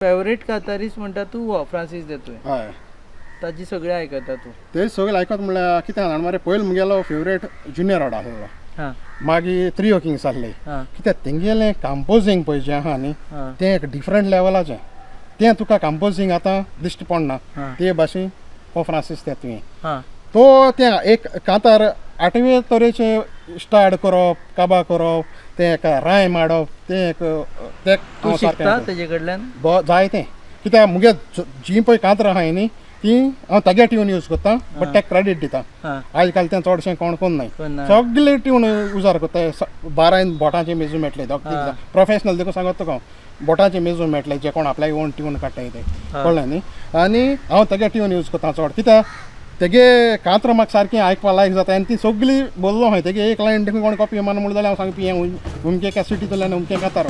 Favourite कांतारीस म्हणटा तूं हो फ्रांसीस देतूय? हय. ताजी सगळें आयकता तूं? ते सगळे आयकत म्हणल्यार कितें जाणा मरे, पयलीं मुगेलो फेवरेट ज्युनियर रॉड आसलो, मागीर त्रियो किंग्स आसले. कित्याक तेंगेलें कंपोजींग पळय जें आहा न्ही, तें एक डिफरंट लेवलाचें. तें तुका कंपोजींग आतां दिश्टी पडना. ते भाशेन हो फ्रांसीस तेतूय तो तें एक कांतार आठवे तरेचे स्टार्ट करप, काबा करप, तें एक रायम हाडप, तें एक तें तूं हांव सारकें शिकता तेजे कडल्यान? जायतें. कित्याक मुगे जीं पळय कांतरां आहाय न्ही, तीं हांव तागे ट्यून यूज करता, बट तेका क्रेडीट दिता. आयज काल तें चडशें कोण कोन्नाय. कोन्नाय. सगळे ट्यून उजार करताय. बारायन बोटांचे मेजून मेळटले दोग तीग जाण प्रोफेशनल. देखून सांगत तुका हांव, बोटांचे मेजून मेळटले जे कोण आपल्याक ओन ट्यून काडटाय ते. कळ्ळें न्ही? आनी हांव तेगे ट्यून यूज करता चड, कित्याक तेगे कांतरां म्हाका सारकें आयकपा लायक जाता आनी ती सगळी बोल्लो हांवें. तेगे एक लायन देखून कोण कॉपी मार म्हणलें जाल्यार हांव सांगपी, हें उमकें कॅसिटींतल्यान उमकें कांतार.